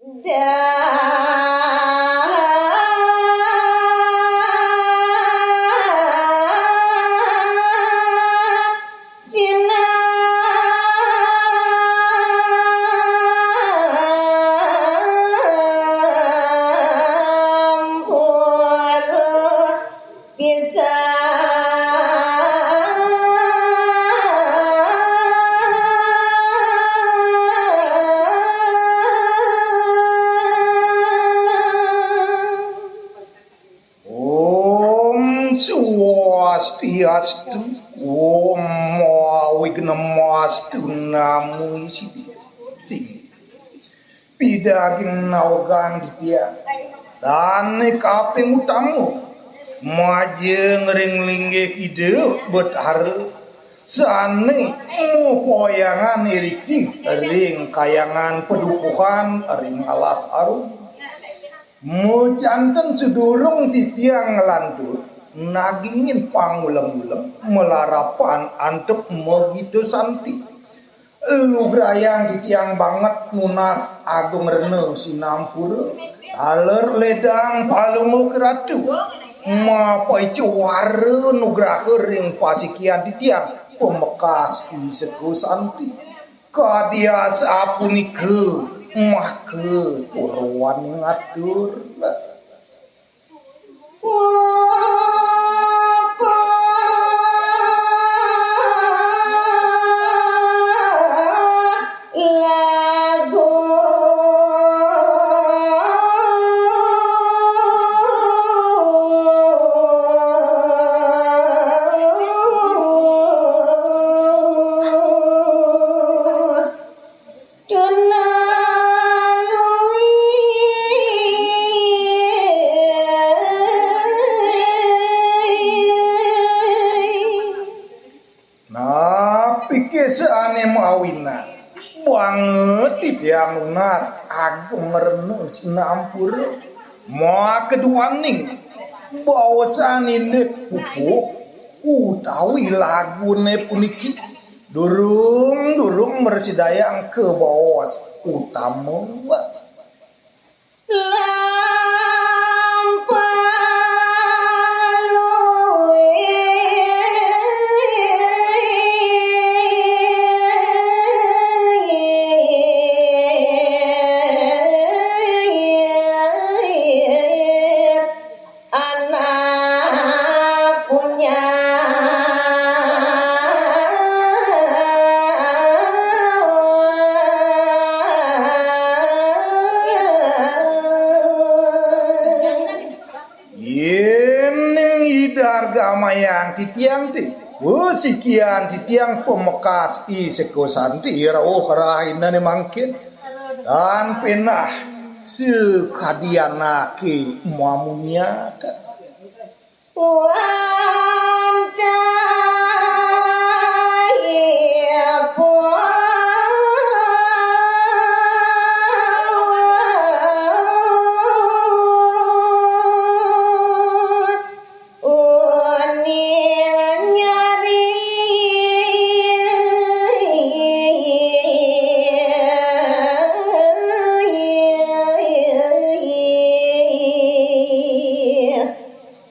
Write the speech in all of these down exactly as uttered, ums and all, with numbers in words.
Om Swastiastu, Om Awignamastu Namo Siddhi. Pidaging nawegang titiang. Sané kaping utama, majeng ring linggih Ida Betara sané mapoyangan iriki ring Kahyangan Padukuhan ring alas Arum. Majanten sadurung titiang nglantur, nagingin pangulem-ulem malarapan antuk magita santi. Lugrayang titiang banget nunas Agung Rena Sinampura, taler ledang Palungguh Ratu, mapaica wara nugraha ring pasikian titiang pamekas i seka santi. Kadi asapunika maka purwaning atur. Napi ké sané mawinan banget titiang nunas Agung Rena Sinampura, makaduaning baosan indik pupuh utawi laguné puniki. Durung-durung mrasidayang ka baos utama. Anak punya. Yéning Ida argamayang titiang té, wasikian titiang pamekas i seka santi rauh rahinané mangkin. Tan pénah sakadi anaké mamunyaka.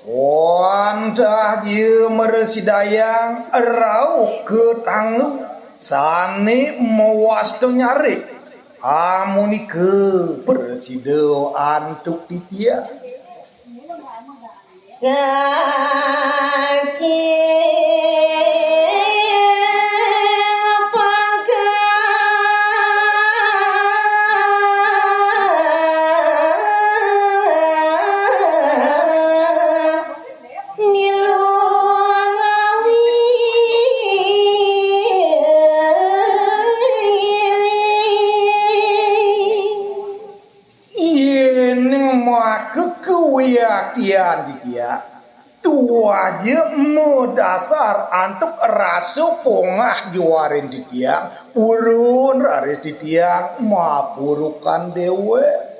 Wantah ia mrasidayang rauh ka tangga sané mawasta nyarik, amunika prasida antuk titiang. Saking pangkal Nilu ngawi. Yéning maka kawiaktian titiang, tuah ja madasar antuk rasa pongah juarin titiang, purun raris titiang mapurukan déwék.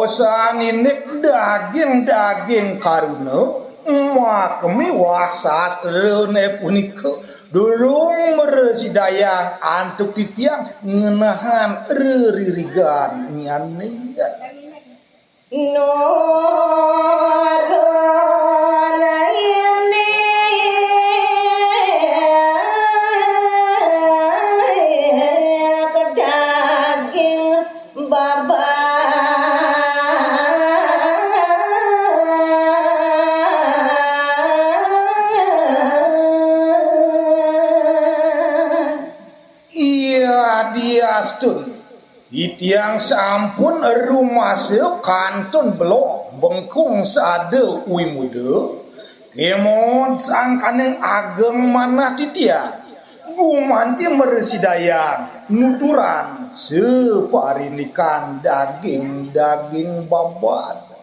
Pesan indik daging-daging karuna, maka miwah sastrane punika durung mrasidayang antuk titiang ngenehang reririgan nyane. Iya diastun, titiang sampun rumasa kantun belog bengkung sada wimuda, kemod sangkaning ageng manah titiang, gumanti mrasidayang nuturang saparindikan daging-daging babad.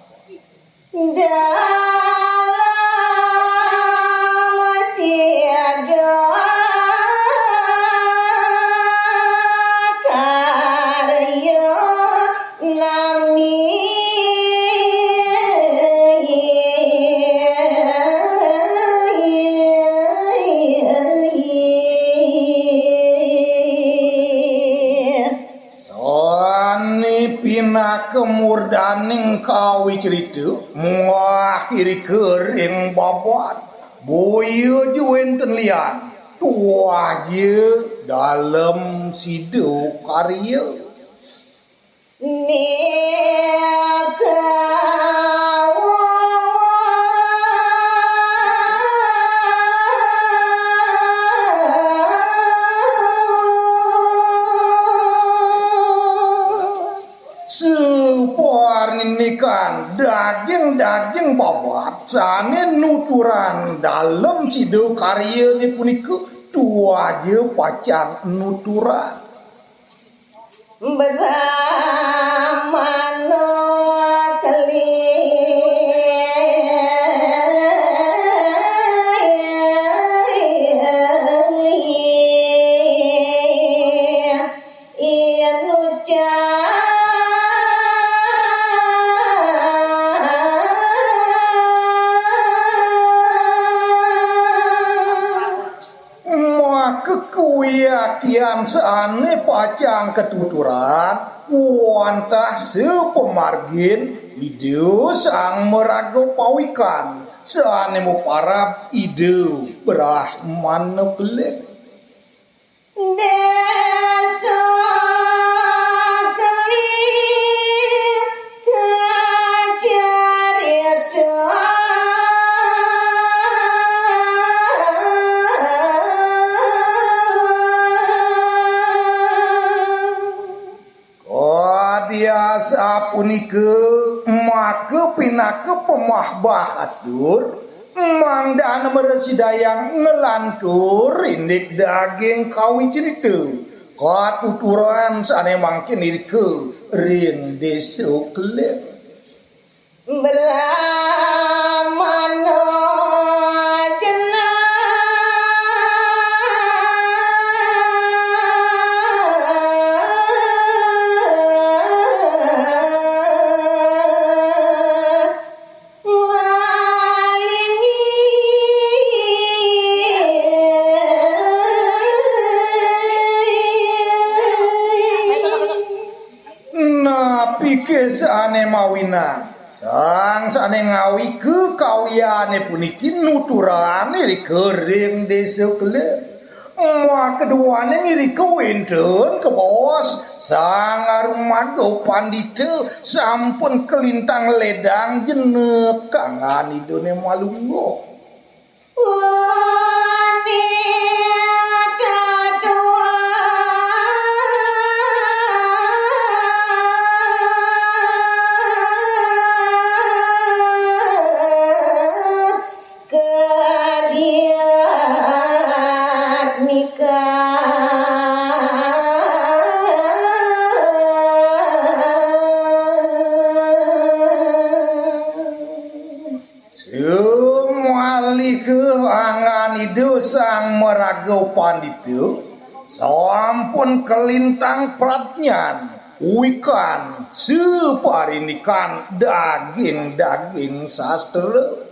Sane pinaka murdaning kawicrita, muah irika ring babad, boya ja wenten lian, tuah ja Dalem Sida Karya. Saparindikan daging-daging babad sane nuturang Dalem Sida Karyane punika, tuah ja pacang nuturang. Maka kawiaktian sane pacang katuturang, wantah sapamargin Ida Sang Maraga Pawikan, sane maparab Ida Brahmana Keling. Kadi asapunika, maka pinaka pamahbah atur, mangdane mrasidayang nglantur indik daging kawicrita, katuturan sane mangkin irika ring desa Kelir. Napi kesane mawinan? Sang sane ngawika kawiyane puniki nuturang irika ring desa Kelir. Makaduaning irika wenten kabaos Sang Arumaga Pandita sampun kalintang ledang jeneng kangan Idane malungguh. Sumaliha angan Ida Sang Maraga Pandita, sampun kalintang pradnyan, Wikan, separindikan daging-daging sastra.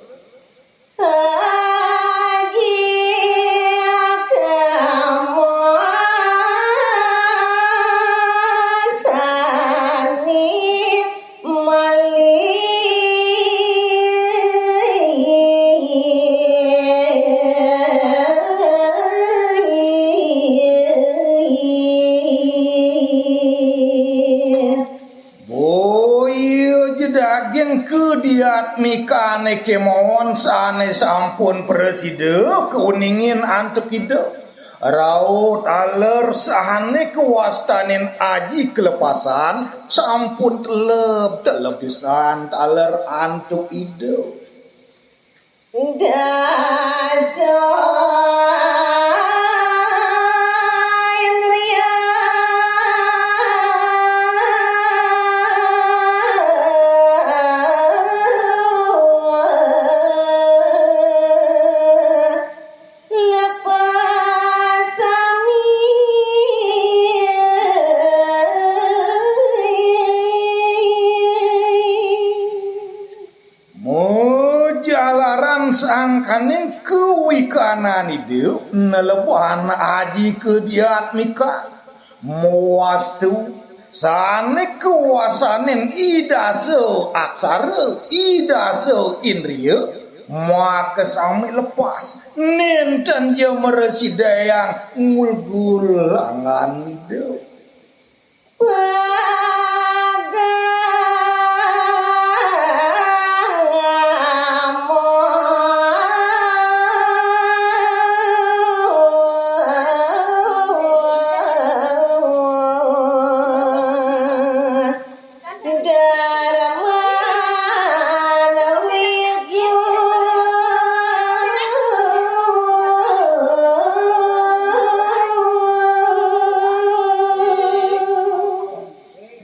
Boya ja daging kediatmikané kémaon sané sampun prasida kauningin antuk Ida. Rauh taler sané kawastanin aji kalepasan sampun teleb, teleb pisan taler antuk Ida. Majalaran sangkaning kawikanan Ida neleban aji kediatmika, mawastu sané kawastanin idasa aksara, idasa indria, makasami lepas, nénten ja mrasidayang ngulgul anggan Ida.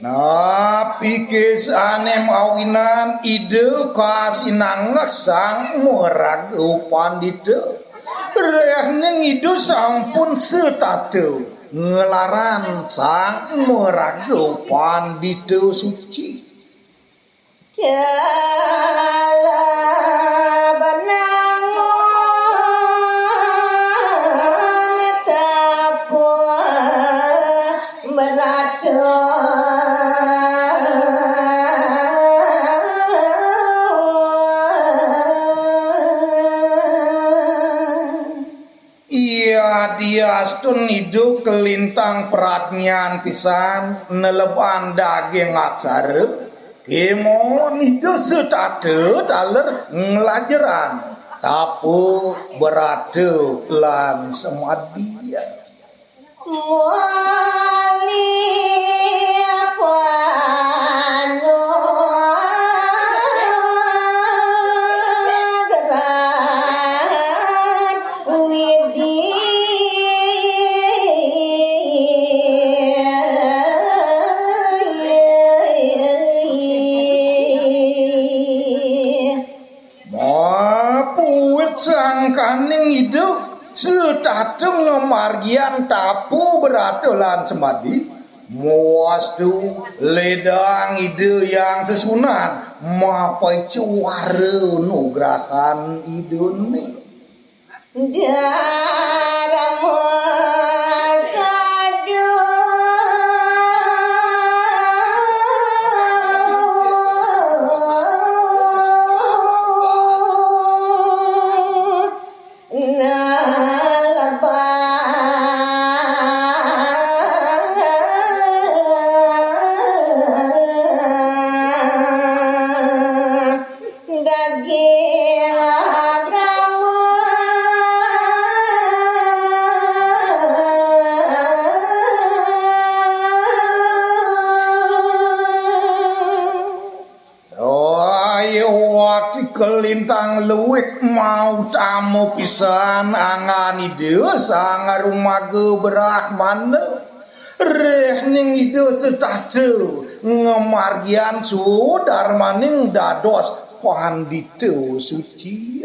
Napi ké sané mawinan Ida kasinanggeh Sang Maraga Pandita? Réhning Ida sampun setata nglaran Sang Maraga Pandita Suci. Iya, diastun Ida kalintang pradnyan pisan neleban daging aksara, kémaon Ida setata taler nglajeran tapa, brata, lan samadi. Mapuit sangkaning Ida setata ngamargiang tapa, brata, lan samadi, mawastu ledang Ida Hyang Sesuhunan mapaica wara nugrahan Idané. Daging agama. Rai wakti kalintang luik mautama pisan anggan Ida Sang Arumaga Brahmana. Réhning Ida setata ngamargiang swadarmaning dados pandita suci.